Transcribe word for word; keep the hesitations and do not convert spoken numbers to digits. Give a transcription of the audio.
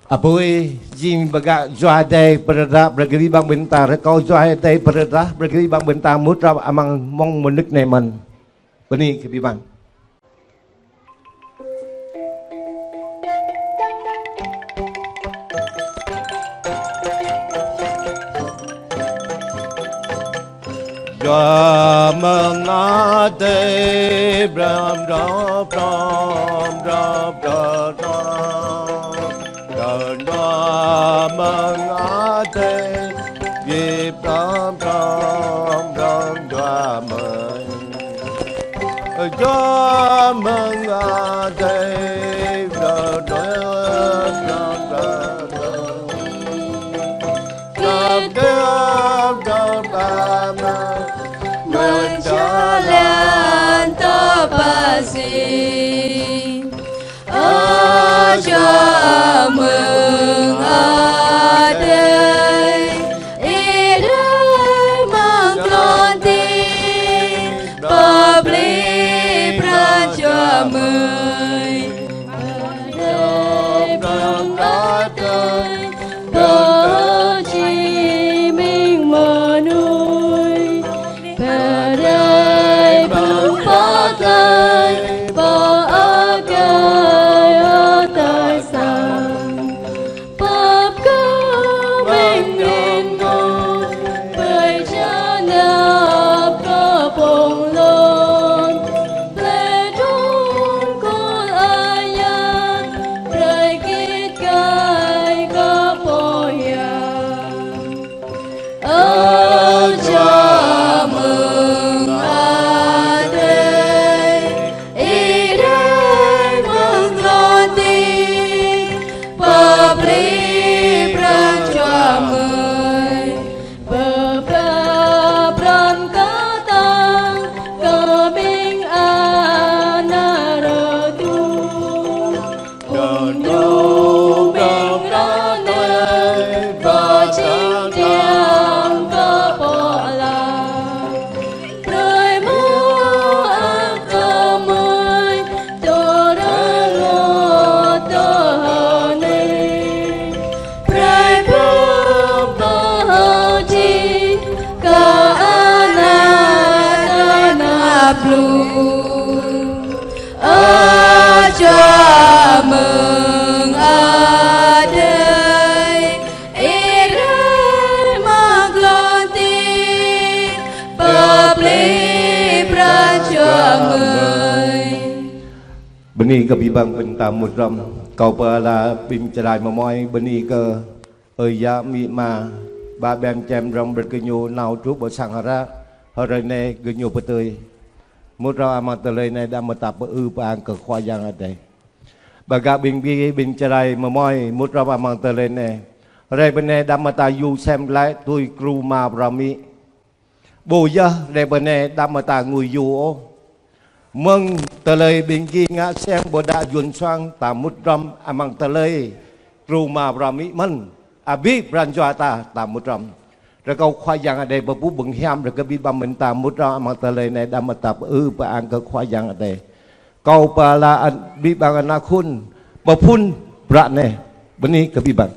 Apui, jing bơgă Jua Adai pơrơđah brơi kơ abih bang ƀing ta, rơkâo Jua Adai pơrơđah brơi kơ abih bang ƀing ta mŭt hrŏm amăng mông mơnŭk anai mơ̆n. Bơni kơ abih bang. Jua mơ̆ng adai, pơrăm, pơrăm, pơrăm, pơrăm, pơrăm, pơrăm. Jua mơ̆ng adai, pơrăm, pơrăm, pơrăm, pơrăm, Jua mơ̆ng. Jua mơ̆ng adai, pơrăm, pơrăm, pơrăm, pơrăm. Mơ̆ng čar lŏn tơpă sĭ. Ơ Jua mơ̆ng adai, ih rai amăng tơlơi tih, pơplih pran jua mơi. Adai amăng adai, pơjing ƀing mơnuih, pơrai amăng pơdai, pơakai hơtai sang. Pap kơ mơ̆ng anŭn, brơi čang năp kơ pŏng lŏn, brơi trŭn kơ ayăt, brơi git gai kơ pô hiam. Ơ Jua mơ̆ng adai, ih rai amăng tơlơi tih, pơplih pran jua mơi, pơpă pran kơtang kơ ƀing ană rơtuh. Dŏ dŏ ƀing ană rơtuh, pơjing tiang kơ pô laĭ. Brơi mơak kơ mơi, tơrơngot tơhơnĭ. Brơi pơpă hơjăn kơ ană tơnap luh. Ơ Jua mơ̆ng adai, ih rai amăng tơlơi tih, pơplih pran jua mơi. Bơni kơ abih bang ƀing ta mŭt hrŏm, kâo pơala ƀing čơđai mơmoi, bơni kơ ơi yă amĭ ama, ba ƀing čem rŏng brơi kơ ñu nao truh ƀơi sang hră, hrơi anai gơñu pơtơi. Mŭt hrŏm amăng tơlơi anai đah mơ̆ ta pơư pơang kơ Khua Yang Adai. Bơ gah ƀing gih, ƀing čơđai mơmoi, mŭt hrŏm amăng tơlơi anai. Hrơi pơ anai đah mơ̆ ta yua sem glaĭ tui gru ama pơrăm amĭ. Ƀu yơh hrơi pơ anai đah mơ̆ ta ngui yua ôh. Mơ̆ng tơlơi ƀing gih ngă sem ƀôdah yuan suang ta mŭt hrŏm amăng tơlơi gru ama pơrăm amĭ mơ̆n. Abih pran jua ta, ta mŭt hrŏm. Rơkâo Khua Yang Adai pơpŭ bơni hiam brơi kơ abih bang ƀing ta mŭt hrŏm amăng tơlơi anai đah mơ̆ ta pơư pơang kơ Khua Yang Adai. Kâo pơala abih bang ană khul pơphun bruă anai. Bơni kơ abih bang.